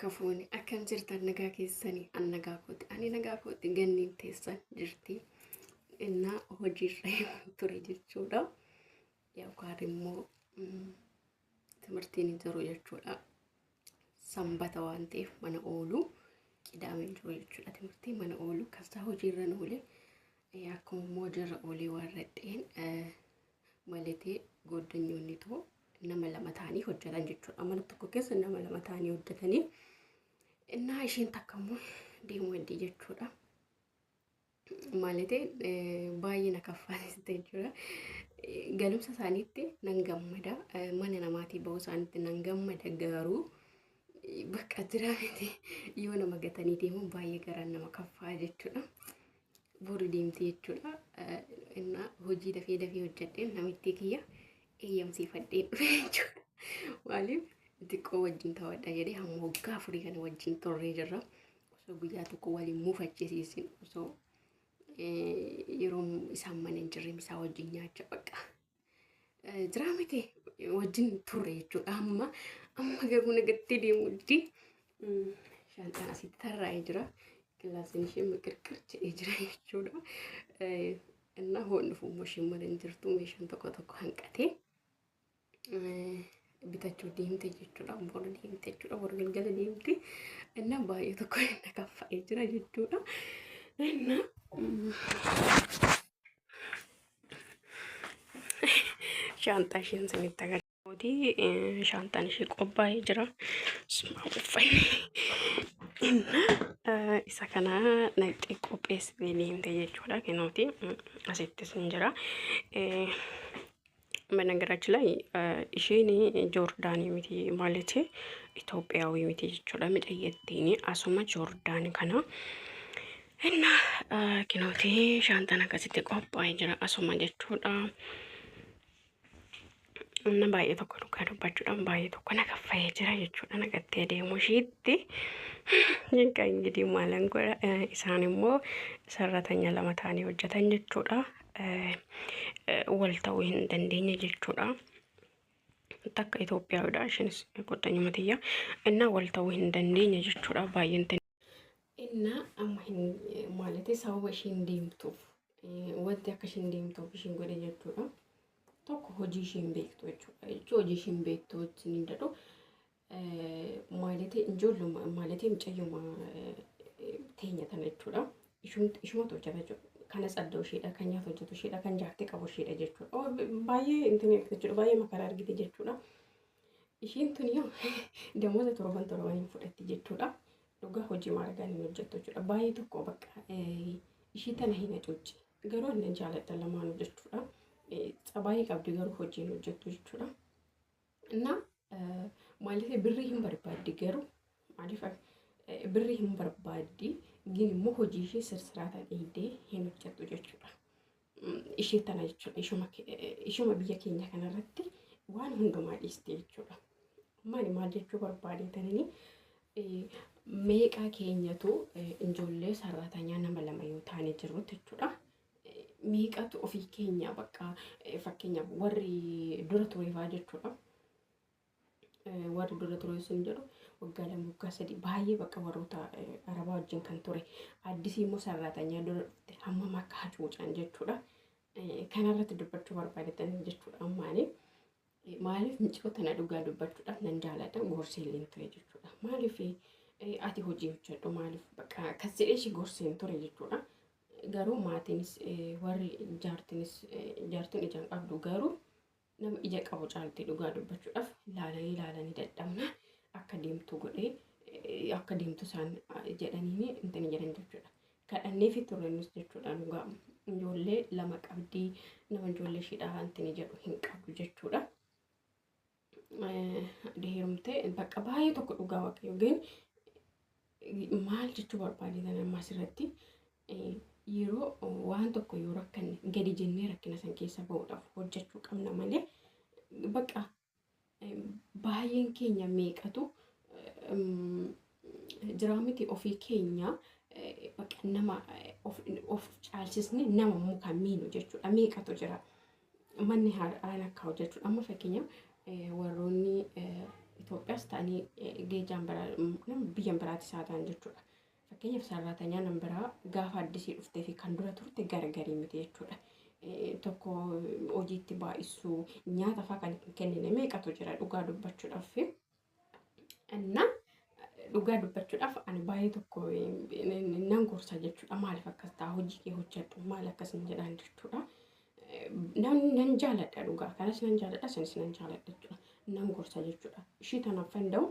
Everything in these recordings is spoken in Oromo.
Harka fuune akkam jirtan nagaa keessanii an nagaa kooti ani nagaa kooti ganniin teessan jirti innaa hojiirra ture jechuudha. Yookaan immoo timirtiin hin jiru jechuudha. Sanbata waan ta'eef mana oolu qidaameen jiru jechuudha. Timirtiin mana oolu kasaa hojiirra oole akkuma immoo hojiirra oolee waan radheen maletee gooddanyoonni too nama lama ta'anii hojjetan jechuudha. Mana tokko keessa nama lama ta'anii hojjetanii innaa isheen takka immoo deemuu heddii jechuudha. Maletee baay'ee na kaffaaliste jechuudha. Galumsa isaaniitti nan gammada. Mana namaatii ba'uu isaaniitti nan gammada garuu bakka jiraa miti yoo nama gatanii deemuun baay'ee garaan nama kaffaa jechuudha. Boru deemti jechuudha. Innaa hojii dafee dafee hojjedheen namittii kiyya eeyyamsiifadheen dhufe jechuudha. Maaliif xiqqoo wajjin taphadha jedhee hamma waggaa afurii kana wajjin turree jirra. Osoo guyyaa tokko waliin mufachiisiisin osoo yeroo isaan mana hin jirre isaa wajjin nyaachaa bakka jiraa miti wajjin turre jechuudha. Amma amma garuu nagatti deemuutti shaanxaan asitti tarraa'ee jira. Kilaasiin ishee miqirqir jedhee jira jechuudha. Innaa hoon dhufu immoo isheen mana hin jirtu meeshaan tokko tokko hanqatee bitachuu deemte jechuudha. Boru deemte jechuudha. Boru galgala deemte. Innaa baay'ee tokko na kaffa'ee jira jechuudha. Innaa shaanxaa isheen isinitti agarsiisuuti. Shaanxaan ishee qophaa'ee jira. Sumaa uffanni. Innaa isa kana naqxee qopheessitee deemte jechuudha. Kinooti asittis hin jira. በነገራችን ላይ isheen Joordaanii miti ማለት Itoophiyaawii miti jechuudha. Micayyattiin asuma Joordaan kana. Inna kinooti shaantaan akkasitti qophaa'ee jira asuma jechuudha. Inna baay'ee tokko dhugaa dubbachuudhaan baay'ee tokko na kaffa'ee jira jechuudha. Nagattee deemuu ishiitti. Kan ingidiin maalan godha isaan immoo sarratanya lama ta'anii hojjetan jechuudha. Wal ta'uu hin dandeenye jechuudha. Takka Itoophiyaawidha isheenis qoxxanyuma tiyya. Innaa wal ta'uu hin dandeenye jechuudha baay'een. Innaa amma hin maalati sababa ishiin deemtuuf wanti akka ishiin deemtuuf ishiin godhe jechuudha. Tokko hojii ishiin beektu jechuudha. Jechuun hojii ishiin beektu wajjin hin jedhu maalati ijoolluma maalati mucayyuma teenya tana jechuudha. Ishumatu hojjeta jechuudha. Kanas adda isheedha, kan nyaata hojjetu isheedha, kan jaartii qabu isheedha jechuudha. Baay'ee intin jechuudha, baay'ee makaraa argite jechuudha. Ishiin tun yoo damooza torban torbaniin fudhatti jechuudha. Dhugaa hojii maaragaan hin hojjettu jechuudha. Baay'ee tokko bakka ishii tana hin hacuucci. Garuu inni jaaladha lamaanuu jechuudha. Tsabaayii qabdi garuu hojii hin hojjettu jechuudha. Innaa maaliif birrii hin barbaaddi garuu maaliif birrii hin barbaaddi gin immoo hojii ishee sirsiraataan eegdee hin hojjettu jechuudha. Ishee tana jechuudha. Ishuma biyya keenya kanarratti waan hundumaa dhiiste jechuudha. Maali maal jechuu barbaade tanini meeqaa keenyatu ijoollee sarratanyaa nama lama yoo taane jirrutti jechuudha. Meeqatu ofii keenya bakka fakkeenyaaf warri dura ture fa'aa jechuudha. Warri dura ture sun jedhu waggaa 2 waggaa 3 baay'ee bakka warroota arabaa wajjin kan ture. Addisii immoo sarraatanyaa dura dhufte hammam akka hacuucan jechuudha. Kanarratti dubbachuu barbaadetan jechuudha ammaanii. Maaliif micoo tana dhugaa dubbachuudhaaf nan jaaladha gorsee ture jechuudha. Maaliif ati hojii hojjedhu maaliif bakka akkas jedhee ishee gorseen ture jechuudha. Garuu maatiinis warri jaartinis jaartiin ijaan qabdu garuu nama ija qabu caalti dhugaa dubbachuudhaaf laalanii laalanii dadhabna akka deemtu godhee akka deemtu isaan jedhaniini intini jedhan jechuudha. Kadhanneefi turre nus jechuudha dhugaa ijoollee lama qabdii nama ijoollee isheedhaa intini jedhu hin qabdu jechuudha. Heerumtee bakka baay'ee tokko dhugaa waaqayyo gin maal jechuu barbaade tan amma asirratti yeroo waan tokko yoo rakkanne gadi jennee rakkina san keessa ba'uudhaaf hojjechuu qabna malee bakka baay'een keenya meeqatu jiraa miti ofii keenya bakka nama of caalchisne nama immoo kan miinu jechuudha meeqatu jira. Manni haadhaan akka hojjechuudha. Amma fakkeenyaaf warroonni Itoophiyaas ta'anii geejaan biraa nama biyyan biraatis haa ta'an jechuudha. Fakkeenyaaf sarraatanyaa nama biraa gaafa addisii dhuftee fi kan dura turte gargarii miti jechuudha. Tokko hojiitti baay'isuu nyaata fa'aa kan hin kennine meeqatu jira dhugaa dubbachuudhaaf. Inna dhugaa dubbachuudhaaf ani baay'ee tokko nan gorsa jechuudha. Maaliif akkas ta'a, hojii kee hojjedhu, maal akkas hin jedhaan jechuudha. Nan jaaladha dhugaa, kanas nan jaaladha, sanis nan jaaladha jechuudha. Nan gorsa jechuudha. Ishii tanaaf danda'u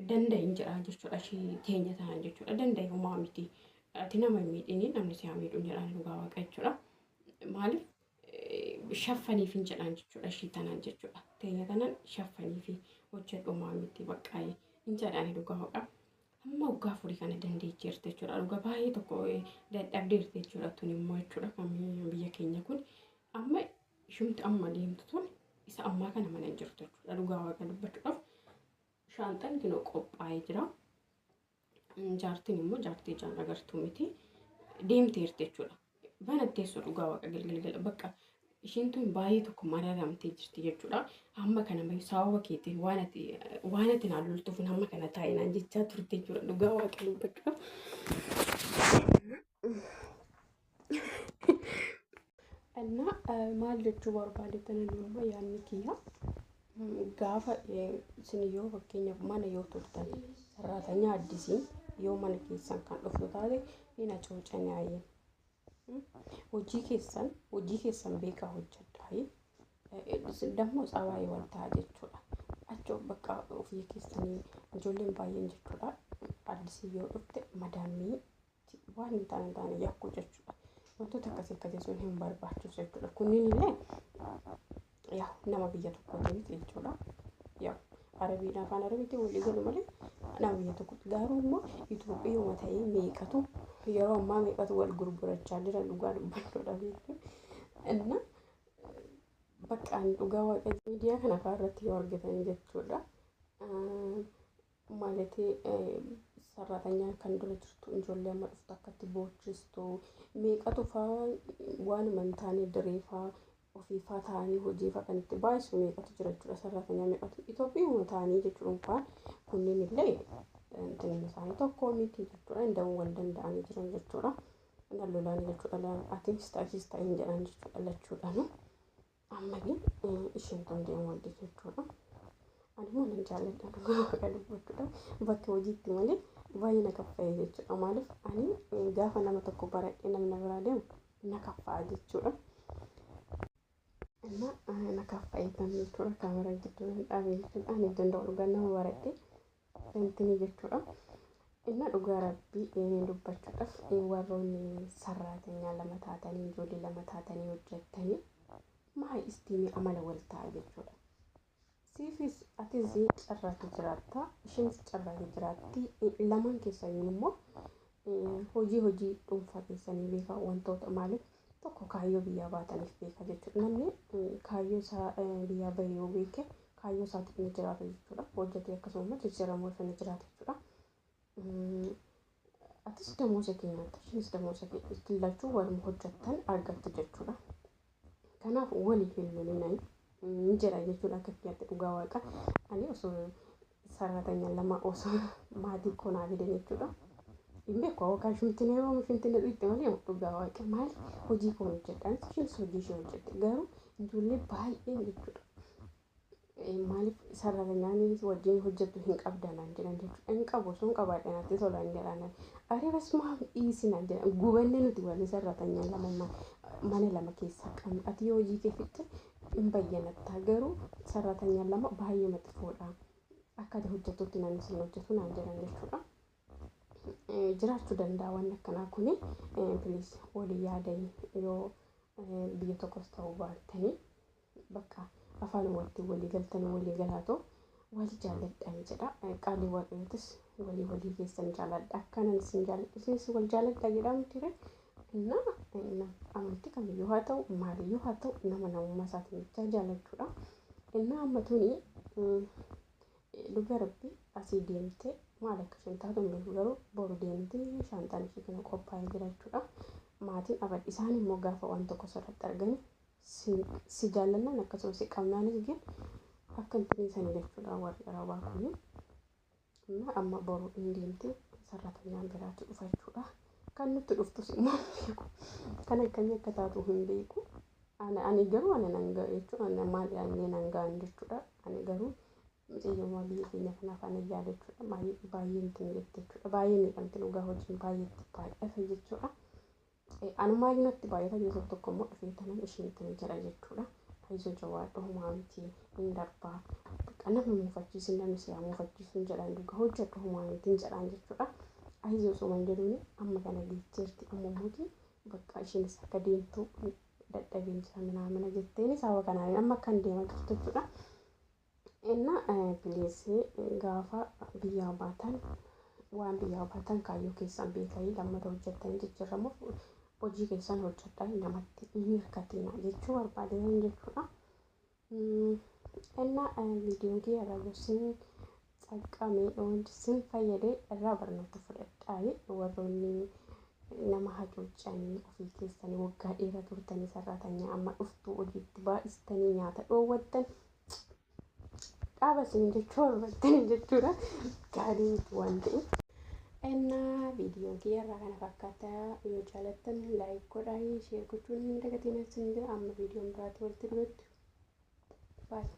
danda'i jedha jechuudha. Ishii teenya tana jechuudha. Danda'i, homaa miti. Ati nama hin miidhini, namni si haa miidhu jedhaan dhugaa waaqa jechuudha. Maaliif shaffaniif hin jedhaan jechuudha ishii tanaan jechuudha. Teenya tanaan shaffaniif hojjedhu, homaa miti, baqqaa'ee hin jedhaan dhugaa waaqa. Amma waggaa 4 kana dandeecheerti jechuudha. Dhugaa baay'ee tokko dadhabdeerti jechuudha. Tun immoo jechuudha kan biyya keenya kun amma ishumti amma deemtu tun isa ammaa kana mana hin jirtu jechuudha. Dhugaa waaqa dubbachuudhaaf shaanxaan kinoo qophaa'ee jira. Jaartiin immoo jaartii ijaan agartuu miti. Deemteerti jechuudha. Banatteessu dhugaa waaqa gilgilgila bakka ishiin tun baay'ee tokko mararamtee jirti jechuudha. Hamma kana sababa keetiin waan ati naan loltuuf hamma kana taa'e naan jechaa turte jechuudha. Dhugaa waaqa dubbachuudhaaf. Innaa maal jechuu barbaadetan, immoo yaadni kiyya gaafa isin yoo fakkeenyaaf mana yoo turtan sarraatanyaa addisiin yoo mana keessan kan dhuftu taate hin hacuucanii, hojii keessan beekaa hojjedhaa. Dammoo tsabaayii wal ta'a jechuudha. Achi bakka ofii keessanii ijoolleen baay'een jechuudha. Addisii yoo dhufte madaammii waan hin taane yakku jechuudha. Wantoota akkasii akkasii sun hin barbaachisu jechuudha. Kunniin illee yaa nama biyya tokkooti miti jechuudha. Yaa Arabiin afaan Arabiitiin walii galu malee nama biyya tokkooti. Garuu immoo Itoophiyaa ta'ee meeqatu yeroo ammaa meeqatu wal gurgurachaa jira dhugaa dubbachuudhaaf jechuudha. Inna bakka ani dhugaa waaqa miidiyaa kana fa'aa irratti yoo argitan jechuudha. Maalati sarratanyaan kan dura jirtu ijoollee amma dhuftu akkatti boochistu meeqatu fa'aa waanuma hin taane diree fa'aa ofiifaa ta'anii hojii fa'aa kan itti baay'isu meeqatu jira jechuudha. Sarratanya meeqatu Itoophiyaa ta'anii jechuudha fa'aa kunneen illee intinni isaanii tokko miti jechuudha. Hunda'uu wal danda'anii jiran jechuudha. Nan lolaanii jechuudha. Atiis ta'is ta'in jedhan jechuudha lachuudhaanu. Amma isheen tun deemu wajji jechuudha. Ani immoo nan jaalladha dhugaa waaqa dubbachuudha. Bakka hojiitti malee baay'ee na kaffa'e jechuudha. Maaliif ani gaafa nama tokko baradhee namni biraa deemu na kaffa'a jechuudha. Amma na kaffa'e kan jechuudha. Kaameraa gidduu dhaabee jechuudha. Ani danda'u dhugaa nama baradhee intini jechuudha. Inna dhugaa rabbii dubbachuudhaaf warroonni sarraatinyaa lama taatanii ijoollee lama taatanii hojjettanii maa istiimii amala wal ta'a jechuudha. Siifis atis carraatti jiraatta, isheenis carraatti jiraatti. Lamaan keessaniin immoo hojii dhuunfaa keessanii beekaa wantoota maaliif tokko kaayyoo biyyaa baataniif beeka jechuudha. Namni kaayyoo isaa biyyaa bahe yoo beeke kaayyoo isaatiif ni jiraata jechuudha. Hojjetee akkasuma jijjiiramuu ni jiraata jechuudha. Atis damooza kee nyaatta, isheenis damooza kee lachuu waluma hojjettan argattu jechuudha. Kanaaf walii hin lolinaa ni jedha jechuudha akka kiyyaatti dhugaa waaqa. Ani osoo sarratanya lama osoo maatii koo naa fidan jechuudha. Hin beeku yookaan shimtiin yeroo shimtiin dhutti malee dhugaa waaqa maali hojii koo hojjedha. Isheenis hojii ishee hojjette, garuu ijoollee baay'een jechuudha. Maaliif sarratanyaan wajjin hojjettu hin qabdanaan jedhan jechuudha. Hin qabu, osoo hin qabaadhe natti tola hin jedhan. Aree basuma dhiisinaan jedhan, gubanne nuti warri sarratanyaan lama mana lama keessaa qabnu. Ati yoo hojii kee fixxe hin bayyanattaa, garuu sarratanyaan lama baay'ee maxifoodha. Akka ati hojjettutti namni sin hojjetu naan jedhan jechuudha. Jiraachuu danda'a waan akkanaa kuni. Please walii yaadanii yoo biyya tokkos ta'uu baattanii bakka afaan walitti walii galtanii walii galaatoo wal jaalladhaan jedha. Qaalii waaqayyootis walii walii keessan jaalladha. Akkanan isin jaalladha isinis wal jaalladha jedhamu ture. Innaa amantii kamiyyuu haa ta'u maaliyyuu haa ta'u nama namummaa isaatiin bichaa jaallachuudha. Innaa amma tuni dhugaa rabbi asii deemtee maal akka isheen taatu hin beeku, garuu boru deemtee shaanxaan ishee kana qophaa'ee jira jechuudha. Maatiin abad isaan immoo gaafa waan tokko sirratti argani si jaallannaan akkasuma si qabnaanis gin Akka hin dhiisanii jechuudha warri arabaa kuni. Amma boru hin deemti sarratanyaan biraatti dhufa jechuudha. Kan nutti dhuftus immoo hin beeku. Kan akkamii akka taatu hin beeku. Ani garuu ani nan ga'a jechuudha. Maal ani nan ga'an jechuudha. Ani garuu mucayyoo biyya keenya kanaaf ani yaada jechuudha. Baay'ee ittiin jette jechuudha. Baay'ee miidhamti dhugaa hojiin baay'ee itti baay'ata jechuudha. Anumaayyuu natti baay'ata yeroo tokko immoo dhufee tanan isheen ittiin jedha jechuudha. Ayizoo jabaadhu homaa miti hin darbaa. Bakka nama muufachiisin namni si haa muufachiisu hin jedhaan dhugaa hojjedhu homaa miti hin jedhaan jechuudha. Ayizoo osoo hin jedhuun amma kana geecheerti amma immoo bakka isheenis akka deemtu dadhabeen jira minaamina jetteen sababa kanaan amma akkan deemaa jirtu jechuudha. Inna bileessi gaafa biyyaa baatan waan biyyaa baatan kaayyoo keessan beekanii lammata hojjettanii jijjiiramuuf hojii keessan hojjedhaa namatti hin hirkatina jechuu barbaadan jechuudha. Inna viidiyoon kiyya irraa yoo xaqqame sin fayyade irraa barnoota fudhadhaa warroonni nama hacuuccanii ofii keessanii waggaa dheeraa turtanii sarraatanii amma dhuftuu hojiitti baay'istanii nyaata dhoowwattan dhaaba isin jechuu barbaaddan jechuudha. Gaarii miti waan ta'eef. Innaa viidiyoon kiyya irraa kana fakkaata yoo jaalattan like godhaa share gochuun hin dagatinaa isin jira amma viidiyoon biraatti walitti dhufutti. Baay'ee.